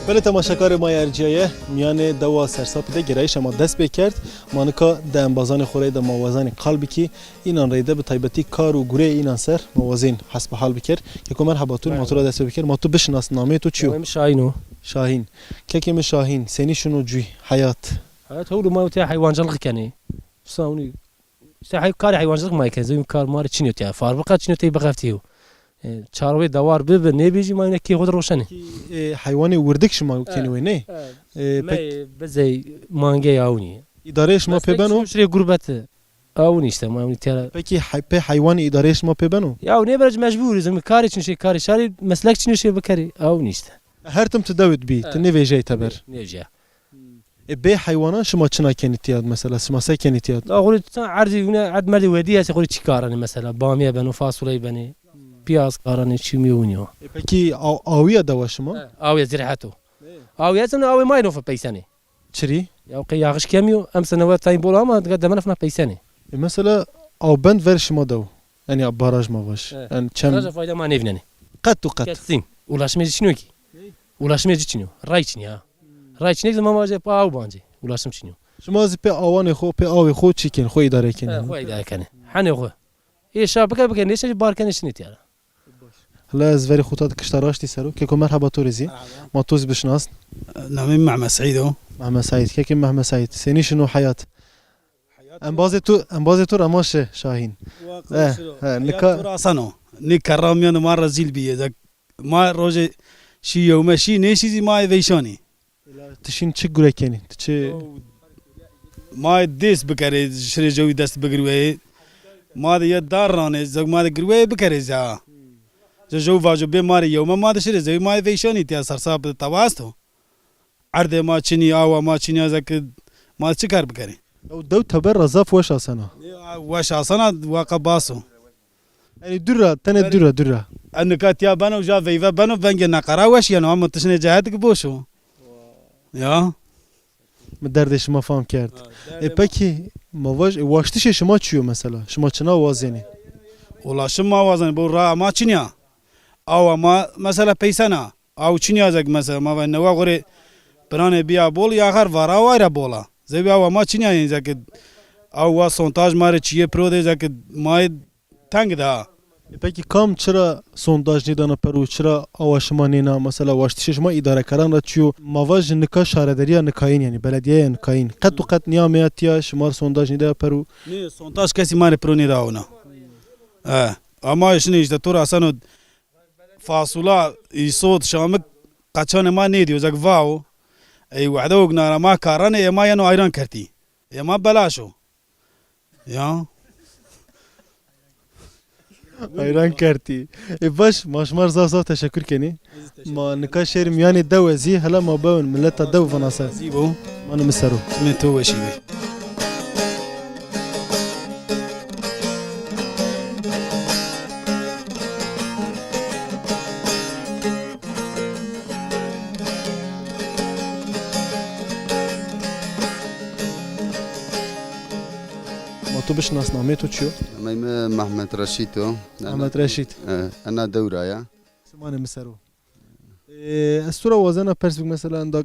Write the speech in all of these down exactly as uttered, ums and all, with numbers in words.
Belê temaşekarê ma yê ercîyaye, mîyanê dewa Sersapî de gêrayîşa ma dest pêkerd. Ma nika di embazanê xo reyde ma wazanê qal bikî. Înan reyde bi taybetî kar û gureyê înan ser ma wazên hesbihal biker. Keko merheba tu, ma tu ra dest pê biker. Ma tu bişinas, nameyê to çi yo? Nameyê mi Şahîn o. Şahîn. Kekê mi Şahîn, senî şino cûy, heyat? Heyat hewlo ma tîya heywancılık kenê. Usa hûnî, işte hey, karê heywancılık ma kenê. Zewî kar ma rê çin yo tîya. Fabrika çin yo tey bixeftî yo. E, çarwê dewar bibi, nêbî jî ma yine kê xo de roşenê. Peki, e, heywanê wirdik şima kenî wey ney? E, peki, bizey, mangey, awnî. Îdareyê şima pê beno? Şirê gurbeti. Awnî işte, ma awnî tera. Peki, hey, pê heywanê îdareyê şima pê beno? Ya, nêberc mecbur, zimî karê çin şey, karê şarî, meslek çin şey bikerî. Awnî işte. Her tim ti dewit bî, ti nêvejey teber. Nêvejey. E, bê heywanan şima çina kenî tîya, mesela, şima se kenî tîya? La xo rê tutan erdî wine, erd merdî wedî estê, xo rê çî karanê mesela, bamîye beno, fasuley benê, pîyaz karanê, çîmîyo winî yo. E, pekî aw-, awîya dewa şima? He, awîya zirhet o. Awîya zimne awê ma yê nofe peysenê. Çirî? Ya qey yağış kemî yo, emsene we tayîn bol ama diga demene fina peysenê. E, mesela, awbend ver şima dew. Yanî baraj ma vaj. He. Yanî çem. Baraj fayda ma nêvînenê. Qet û qet. Kesin. Ulaşımê ci çin yo kî. Ulaşımê ci çin yo. Ray çin ya. Ray çin yo, ma vajê pa aw bancê. Ulaşım çin yo. Şima zî pê awanê xo, pê awê xo çi kenî, xo îdare kenî? He, xo îdare kenê. Henê xo. Ê şa bike bike, nêşe bar kenê şinê tîya ra. Hela ez verê xo ta di kişta raştî ser o. Keko merheba to rê zî. Merheba. Ma to zî bişinasn. Namê mi Mehmet Seîd o. Mehmet Seîd. Kekê Mehmet Seîd. Senî şino heyat? Embazê tu, embazê tu ra ma şi Şahîn. He, he, nika. Heyat to ra asan o. Nê kerra mîyan de ma rezîl bîye. Zek ma rojê şî yewme şî, nêşî zî ma ê veyşanî. Ti şîn çi gure kenî? Ti çi? Ma dês bikerê, şirê jewî dest bigirweyê. Ma de ye dar ranê, zek ma de girweyê bikerê zî ha. Ze jew vajo bê ma rê yewme ma de şirê zewî ma ê veyşanî tîya Sersap de tawa esto. Erdê ma çinî, awa ma çinî, ez eke ma çi kar bikerî? Ew dew teber ra zaf weş asena. Weş asena, waqa bas o. Yanî dûr ra, tenê dûr ra, dûr ra. E, nika tîya beno, ja veyve beno, vengê neqera weş yeno, ama ti şinê cehet ki boş o. Ya. Mi derdê şima fam kerd. E, pekî, ma vaj, e, waştişê şima çi yo mesela? Şima çina wazenî? Ulaşım ma wazenî, bo ra ma çinî ya. Awa ma mesela peysena. Aw çinî ya zek mesela, ma va newa xo rê piranê bîya bol, ya xar vara aw ayra bol a. Zewî awa ma çinî ya, yanî zek aw wa sondaj ma rê çîyê piro de, zek ma yê teng de ha. E, pekî kam çira sondaj nêdana peru, çira awa şima nêna, mesela waştişê şima îdarekaran ra çi yo? Ma vaj nika şaredarîya nikayîn, yanî beledîyeya nikayîn. Qet û qet nêameya tîya, şima rê sondaj nêdaya peru? Nê, sondaj kesî ma rê piro nêda ona. E, ama şinê işte to ra aseno. Fasula, îsot, şamik, qeçanê ma nêdîyo, zek vao. Ey wehde o ginara ma karanê, ê ma yeno ayran kertî. Ê ma belaş o. Ya. Ayran kertî. E baş, ma şima rê zaf zaf teşekur kenî. Ma nika şêrî mîyanê dewe zî, hela ma bewin mileta dew vinase. Zî bo. Manê mi ser o. Çimê to weşî bê. Ma to bişinas, nameyê to çi yo? Nameyê mi Mehmet Reşîd o. Mehmet Reşîd. E, ena dew ra ya. Çimanê mi ser o. E, ez to ra wazena pers bik, mesela, enda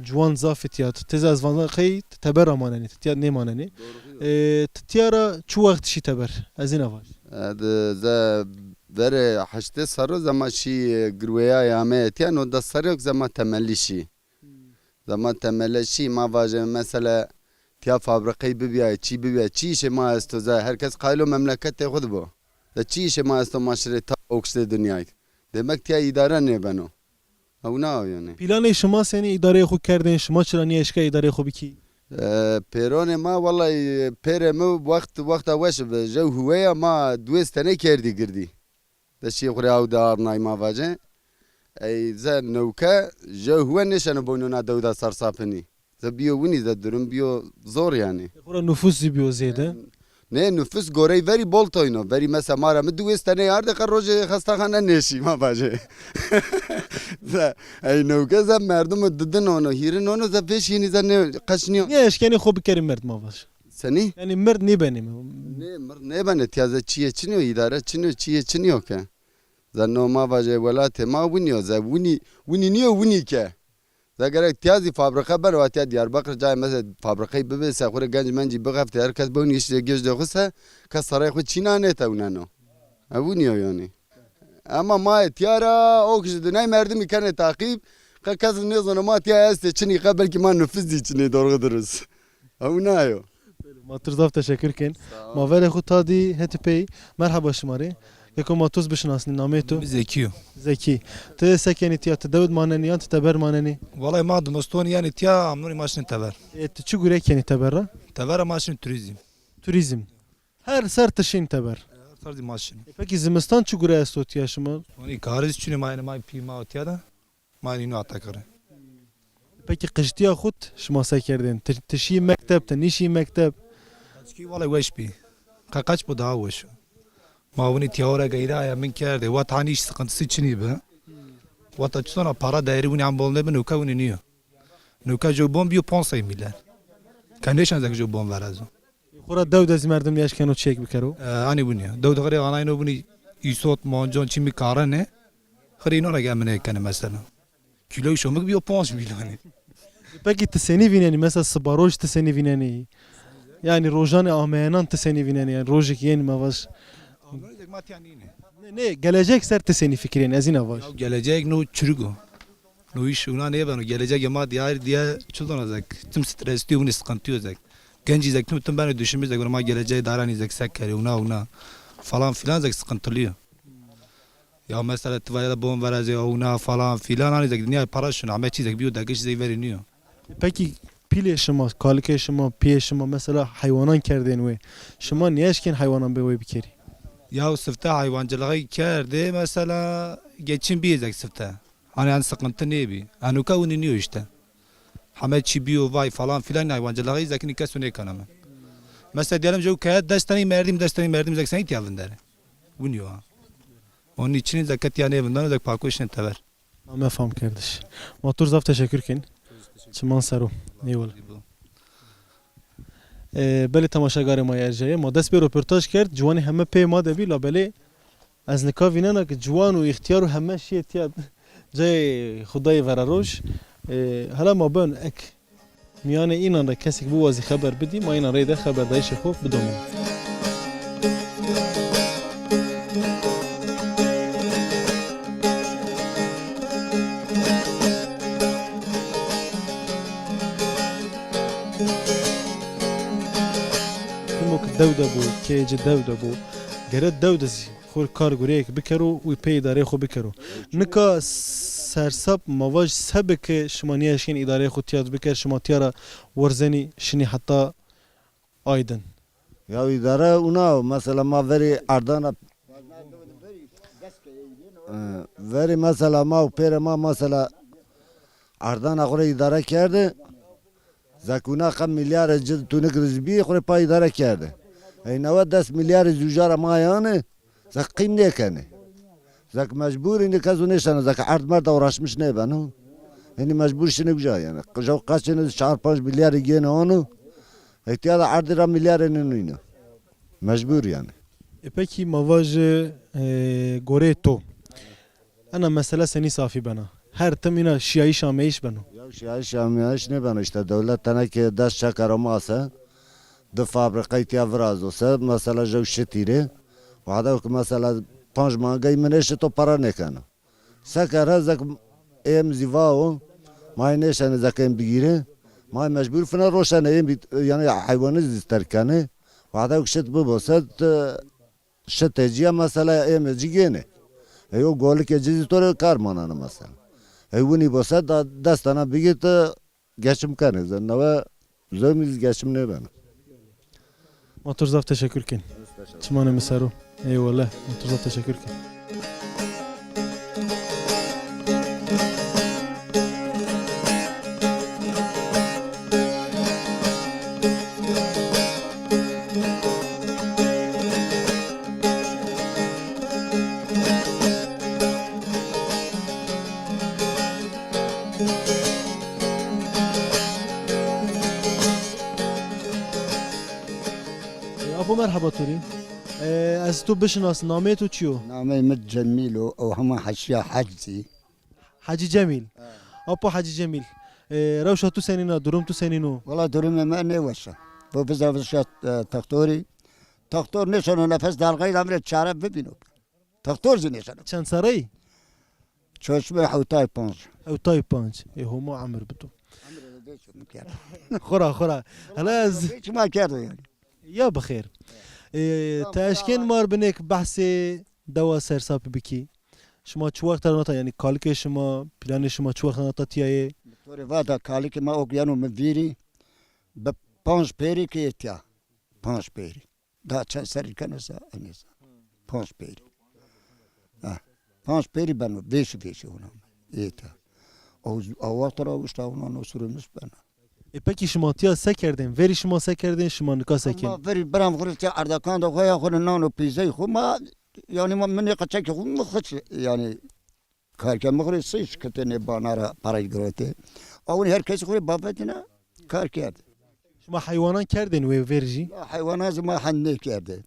ciwan zaf î tîya. Ti teze ez vana qey ti teber ra manenî, ti tîya nêmanenî. Doğru. E, ti tîya ra çi wext şî teber? Ez îna vaj. E, de, ze verê heştê serro zema şî, e, girweyayê ameye tîya, no des serrî yo ke zema temellî şî. Hmm. Zema temele şî, ma vajê mesela tîya fabrikey bibîyayê, çî bibîyayê, çi îşê ma esto ze, her kes qayîl o memleketê xwu de bo. Ze çi îşê ma esto ma şirê ta o kiştê dinyayî. Demek tîya îdare nêbeno. Ewna o yanî. Planê şima senî îdareyê xwu kerdên? Şima çira nêeşka îdareyê xwu bikî? E, pêronê ma, wellahî, pêrê mi wext, wexta weş bi. Jew huweya ma duwês tenê kerdî girdî. De şî xwu rê aw de arnay ma vace. Ey ze newke jew huwe nêşeno boynuna dewda Sersapinî. Ze bîyo winî, ze durum bîyo zor yanî. Xwura nufus zî bîyo zêde. Nê, nufus gorey verî bol toyno. Verî mesela ma ra mi duwês tenê ardê qe rojê xestaxane nêşî ma vajê. Ze, ey newke ze merdimo didin ono, hîrin ono, ze vêşînî ze nê qeç nîyo. Nê eşkenî xo bikerî merd ma vaj. Senî? Yanî merd nêbenê mi? Nê, merd nêbenê. Tîya ze çîyê çinî yo, îdare çinî yo, çîyê çinî yo ke. Ze no ma vajê welatê ma winî yo, ze winî, winî nîyo, winî ke. Ze gerek tiya zî fabrika beno, wa tiya Diyarbakir cayê mesela fabrikayî bibê se xwu rê genc mencî bixeftê, her kes bewnî îşê gêjdê xwu se, kes serayê xwu çîna nêtewneno. Ew nîyo yanî. Ema ma yê tiya ra, o ki ji dinay merdimî kenê taqîb, qe kes nêzano ma tiya estê çinî, qe belkî ma nufus zî çinê dorxu dirist. Ew nayo. Ma tu zaf teşekkür ken. Sağ ol. Ma verê xwu ta dî hetî pey. Merheba şima rê. Keko ma tu bişinasnî, namê tu? Mi Zekî yo. Zekî. Ti se kenî tiya, ti dewid manenî yan ti teber manenî? Walay ma dimiston yanî tiya, amnonî ma şinî teber. E, ti çi gure kenî teber ra? Teber ra ma şinî turizm. Turizm. Her ser ti şîn teber. Her ser zî ma şinî. E, pekî zimistan çi gure esto tiya şima? Onî karî zî çinê ma, yanî ma pî ma tiya de. Ma nîno ata kare. Pekî qijtiya xwu şima se kerdên? Ti, ti şî mekteb, ti nîşî mekteb? Qeçkî wele weş bî. Qe qeç bo daha weş o. Ma winî tîya ora geyra ya min kerdê. Wet hanî îş sıkıntısı çinî bi. Weta çitona para değeri winî hem bol nêbi, nûke winî nîyo. Nûke jew bon bîyo ponc sey milyar. Ke nêşen zek jew bon verezo. Xora dew de zî merdim nîyeş keno çiyek bikero. E, anî winî ya. Dew de xirê anayno winî îsot, mancon, çimî karene. Xirê înan ra ge eminê kenê mesela. Kîloyê şomik bîyo ponc milyanî. Pekî ti senî vînenî? Mesela siba roj ti senî vînenî? Yanî rojanê ameyenan ti senî vînenî? Yanî rojêk yên ma vaj. Rojêk ma tiya nînê. Nê, nê, gelecek ser ti senî fikirênî? Ez îna vaj. Ya gelecek no çirik o. No îş wina nêbeno. Gelecek ma diyar diye çi zona zek. Tim stresli yo, winî sıkıntı yo zek. Gencî zek tim tim beno düşünmüş zek. Ma gelecek daranî zek, se kerê wina wina. Falan filan zek sıkıntılı yo. Ya mesela ti vayda bon verazê, ewna falan filan, hanî zek dinya para şino, ame çî zek bîyo degiş zey verî nîyo. Pekî pîlê şima, kalikê şima, pîyê şima mesela heywanan kerdên wê. Şima nîeşkên heywanan bi wê bikerî? Ya sifte heywancılığı kerdê mesela geçim bîyê zek sifte. Hanî en sıkıntı nêbî. Enûka winî nîyo îşte. Heme çî bîyo vay falan filan, heywancılığı zek nî keso nêkena mi. Mesela diyelim jew keye des tenî merdim, des tenî merdim zek senî tiya vinderê. Winî yo ha. Onun için zeketiya nêvindano, zek pakoşine tever. Name fam kerdiş. Ma tu zaf teşekkür ken. Çiman sero. Eyvallah. E, belê temaşegarê ma yê erjayê. Ma dest pê roportaj kerd. Ciwanî heme pê ma de bî, labelê ez nika vînena ki ciwan û îxtîyar û heme şîyê tiya cayê xudayê veraroj. E, hela ma ben ek Mîyanê înan de kesêk biwazî xeber bidî, ma înan reyde xeberdayîşê xo bidomîn. Timo ki dew de bo, keyê ci dew de bo, gere dew de zî xo rê kar gureyêk bikero û pê îdareyê xo bikero. Nika sersap ma vaj se bi ke şima nîeşkên îdareyê xo tîya biker, şima tîya ra werzenî şinî heta Aydin? Ya îdare una, mesela ma verî erdana, e, verî mesela ma û pêrê ma mesela erdana xo rê îdare kerde. Zekûna qe milyarê ci tunik de zî bî, xo rê pa îdare kerde. Ey newe des milyarê zî uca ra ma yanê, zek qîm nêkenê. Zek mecbûr înî keso nêşeno, zek erd merd de uğraşmış nêbeno. Înî mecbûr şinê uca yanî. Jew qeçêne zî çar panc milyarê gêne ano. Ey tiya de erdî ra milyarê nênîno. Mecbûr yanî. E, pekî ma vajê, e, goreyê to. Ena mesela senî safî bena? Her tim îna şiyayîş ameyîş beno? Ya şiyayîş ameyîş nêbeno, îşte dewlet tenekê dest çekero ma se, di fabrîkayî tiya virazo se, mesela jew şitî rê. Wahde ki mesela panc mangey min ê şito para nêkeno. Se kere zek êm zî va o, ma yê nêşenê zek êm bigîrê. Ma yê mecbûr fine roşenê êm bî, yanî heywanî zî terk kenê. Wahde ki şit bibo se, ti Şitê ci ya mesela êmê ci gênê. Ey o golikê ci zî to rê kar maneno mesela. Ey winî bo se da destana bigî ti geçim kenê. Zê newe zewmî zî geçim nêbeno. Ma tu zaf teşekkür ken. Çimanê mi ser o. Eyvallah. Ma tu zaf teşekkür ken. E, Apo, merheba to rê. E, ez to bişinas, nameyê to çi yo? Nameyê mi Cemîl o, ew hema heşîya hec zî. Hecî Cemîl. He. Apo Hecî Cemîl. E, rewşa tu senîn a, durum tu senîn o? Wela durumê mi nêweş a. Bu bize vişya, e, textorî. Textor nêşeno nefes dalgayî de mi rê çare bibîno. Textor zî nêşeno. Çend serre yî? Çeşmê hewtay panc. Hewtay panc. Ê Homo emir bido. Emir de çi mi kerd? Xora, xora. Hele ez... Çi ma kerdo yanî? Ya bi xêr. E, tamam, ti eşkên tamam. Mar binêk behsê dewa Sersapî bikî. Şima çi wext ra nata, yanî kalikê şima, planê şima çi wext ra nata tîya yê? To rê vada kalikê ma ok yeno mi vîrî, bi panc pêrî ke yê tîya. Panc pêrî. Daha çend serrî keno se, enê se. Panc pêrî. Ha. Panc pêrî beno, vêşî vêşî hona. Ê tîya. O, o wext ra uşta hona no sürülmüş beno. E, pekî şima tîya se kerdên? Verî şima se kerdên? Şima nika se kên? Ma verî biram xwu rê tîya erdekan de xwu ya xwu rê nano pîzey xwu ma, yanî ma, mi nê qeçekê xwu mi xwu çi, yanî kar kerd. Mi xwu rê sey şikitê nê bana ra parayî girotê. Awin her kesî xwu rê bafetîna kar kerd. Şima heywanan kerdên wê verî jî? Ya heywanan zî ma hend nêkerdê.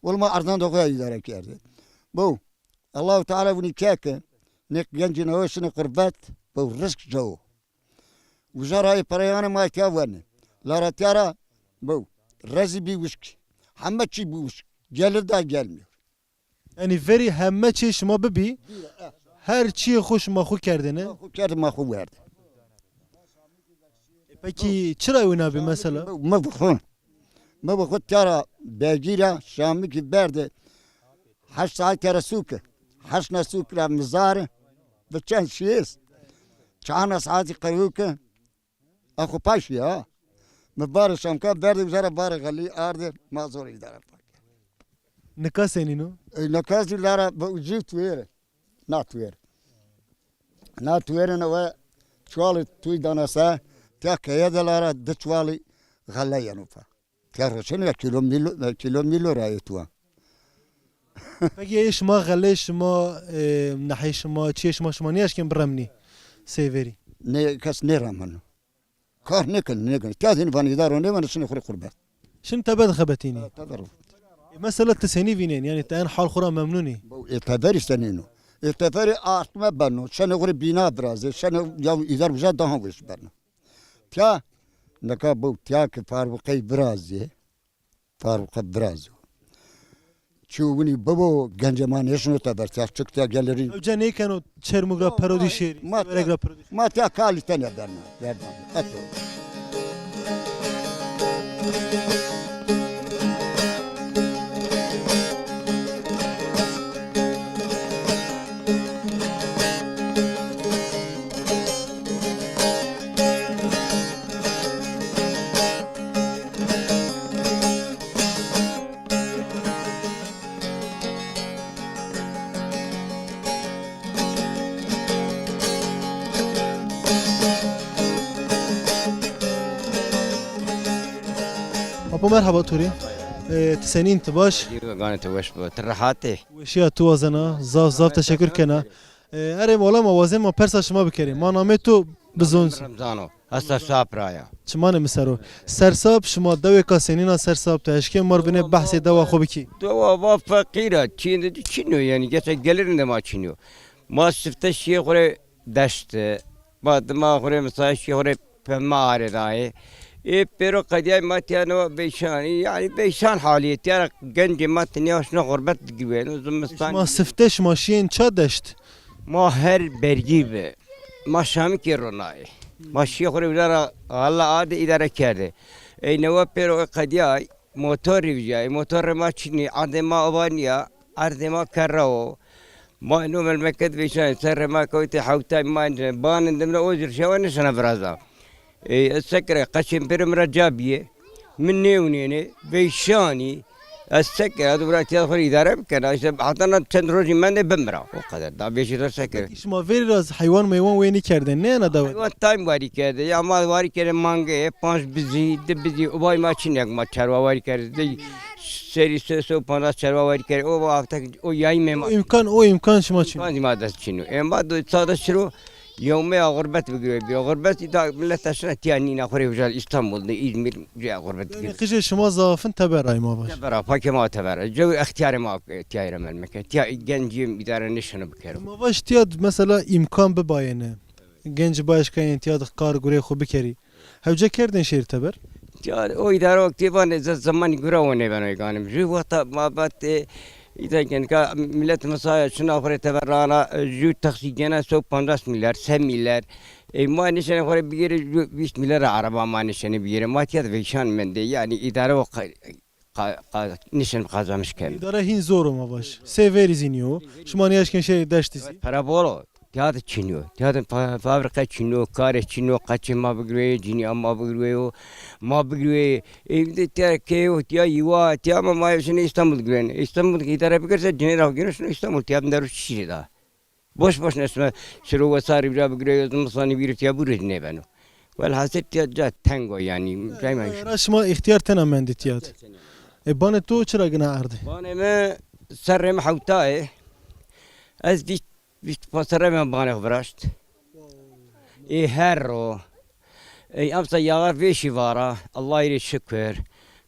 Wele ma erzan de xwu ya îdare kerdê. Bo, Allahu Teala winî keke, nê gencî newe şinê qurbet, bo, rizq cewo. Uca ra ê pereyanê ma tîya wenê. Lara tîya ra bo, rezî bî wişk. Heme çî bî wişk. Gelir da gelmiyor. Yanî verî heme çî şima bibî, her çîyê xwu şima xwu kerdêne. Ma xwu kerd, ma xwu werd. E, pekî çira wina bî mesela? Mi bi xwu. Mi bi xwu tîya ra begî ra şamikî berde. Heşt saet tîya ra sûke. Heşt na sûke ra mizare. Bi çend şiyês. Çar na saetî qirûke. A xo paşî ya. Mi barê şamka berdê, uca ra barê xelî ardê, ma zor îdare pak. Nika senîn o? E, nika zî lara bi ucî tuêre. Na tuêre. Na tuêre ne we çuwalî tuy dana se, tîya keye de lara di çuwalî xele yeno pa. Tîya roşeno ya kîlo mîlo, kîlo mîlo ra yê tuwa. Pekî ê şima xelê şima, e, nehê şima, çiyê şima, şima nêeşkên biremnî sey verî? Nê kes nêremeno. Kar nêkeno, nêkeno. Tîya zî vanê îdaro nêvano, şinê xwu rê qurbet. Şin teber de xebetînî. Ha, teber. E, mesela ti senî vînên? Yanî ti en hal xwu ra memnun î? Bo, ê teberî senîn o? Ê teberî astme beno, şenê xwu rê bîna virazê, şenê ya îdar uca daha weş beno. Tîya, nika bo, tîya ke farwiqey virazê, farwiqe virazê. Çîyo winî bibo, gencê ma nêşino teber, tîya çik tîya gelirî. Ewca nêkeno Çermûg ra perodî şêrî, ma Sêwereg ra perodî şêrî. Ma tîya kalî tenya berna, berna. Eto. Apo merheba to rê. E, ti senîn, ti baş? Ganê to weş bo. Ti rehat ê? Weşîya tu wazena. Zaf zaf teşekkür kena. E, erê wala ma wazên ma persa şima bikerê. Ma namê to bizon. Remzan o. Ez Sersap ra ya. Çimanê mi ser o. Sersap, şima dewêka senîn a Sersap, ti eşkên mar binê behsê dewa xo bikî? Dewa va feqîr a, çîyê de çin o yanî, geçe gelirî de ma çin o. Ma sifte şîyê xo rê deşt de, ma dima xo rê misal şîyê xo rê peme arê dayê. Ê pêro qedîyay ma tîya no veyşanî, yanî veyşan halî yê, tîya ra gencê ma tenya şino xurbet digirweno zimistan. Şima sifte şima şîyên ça deşt? Ma her bergî bi. Ma şamikê ronayê. Ma şîyê xo rê uca ra xele ardê îdare kerdê. Ey newe pêro ê qedîyay, motor rê vijyayê. Motor rê ma çinî, erdê ma ova nîya, erdê ma kerre o. Ma ino memleket veyşanê, serrê ma kewtê hewtay, ma banê dimre o zî rişewa nêşena viraza. Ê, ez se kira, qeçên pêro mi ra ca bîyê. Mi nêwnênê, veyşanî. Ez se kira, ez wira tîya xo rê îdare bikena. Îşte heta na çend rojî mendê bimira. O qeder. Da vêşî ra se kira. Pekî şima verî ra heywan meywan wê nîkerdên, nêyena dewet? Heywan taym warî kerdê. Ya ma warî kerdê mangeyê, panc bizî, di bizî, obay ma çin yak ma çerwa warî kerdê. Di serî se, se û pancas çerwa warî kerdê. O wextek o yayîmê ma. O îmkan, o îmkan şima çin o? Îmkan ma dest çin o. Ê ma do sade şiro, yewmeya xurbet bigirê bîra. Xurbet îta milet şina tîya nîna xo rê uca Îstanbul de, Îzmîr, uca xurbet bigirê. Yanî qijê şima zaf in, teber ay ma vaj. Teber a, pakê ma teber a. Cew extîyarê ma, e, tîya ra melmeke. Tîya gencî îdare nêşeno bikero. Ma vaj tîya mesela îmkan bibayêne. Genc baş kayên tiya de kar gurê xo bikerî. Hewce kerdên şêrî teber? Ya, o îdare wextê vanê ze zemanî gura o nêbeno ganim. Jû wexta ma vat, e, îdare ken ka millet mesela şina xo rê teber rana, e, jû taksî gene so pancas milyar, se milyar. E, ma nişenê xo rê bigêrê jû vîst milyar araba ma nişenê bigêrê. Ma tiya de veyşan mendê. Yanî îdare o qa-, qa-, qa-, nişen qazanmış ken. Îdare hîn zor o ma vaj. Sê verî zî nîyo. Şima nîyaşken şêrî deştî zî. Para bol o. Tiya de çin yo. Tiya de fa-, fabrîka çin yo, karê çin yo, qeçê ma bigirweyê, cinîya ma bigirweyo, ma bigirweyê. Evde tiya key yo, tiya yîwa, tiya ma, ma şinê Îstanbul girweyne. Îstanbul îdare bikirse cinê ra gêno şino Îstanbul, tiya bindero şîrê da. Boş boş nesme şiro wesarî vira bigirweyo, zimistan vîrî tiya bûrê nêbeno. Welhasil tiya ca teng o yanî. Dayma ra şima îxtîyar tena mendî tiya de. E, banê to çira gina erdê? Banê mi serrê mi hewta yê. Ez vîst, vîst û panc serre mi banê xo viraşt. Ê her ro. Ey emsa yağar vêşî vara. Allahî rê şukir.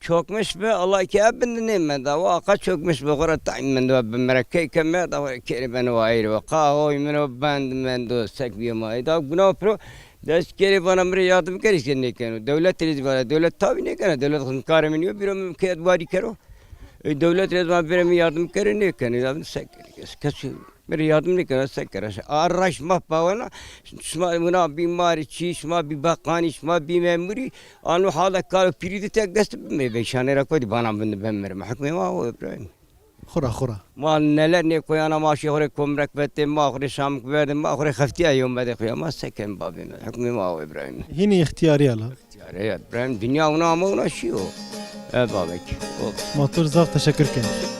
Çokmiş bi, Allah ki eb bindi nêmenda. Wa qa çokmiş bi, xora tayn mendo, bi mera key ke merda, xora kêrê beno wa eyri wa. Qa oy mino bend mendo, sek biyo ma. Ey da guna pro, dest kêrê vana mi rê yardım kerî ke nêkeno. Dewlet rê zî vana, dewlet tabi nêkena. Dewlet xizmkarê mi nîyo, bîro mi keyet warî kero. E, dewlet rê zî vana bêrê mi yardım kerê nêkeno. Ya sek kes, kes mi rê yardım nêkena, sek kera. A raş ma pawena, şima wina bîmarî çî, şima bî beqanî, şima bî memurî, ano hala karo pîrî de tek dest bimê veyşanê ra kodî bana bin bimir. Ma hukmê ma o Îbrahîm. Xura, xura. Ma neler nêkoyana, ma şê xo rê komrek vetê, ma xo rê şamik verdê, ma xo rê xeftîya yewmedê xo ya. Ma seken babê mi. Hukmê ma o Îbrahîm. Hînî îxtîyarî ya la. Îxtîyarî ya Îbrahîm. Dinya wina ama wina şîyo. E babek. O. Ma to rê zaf teşekkür kenî.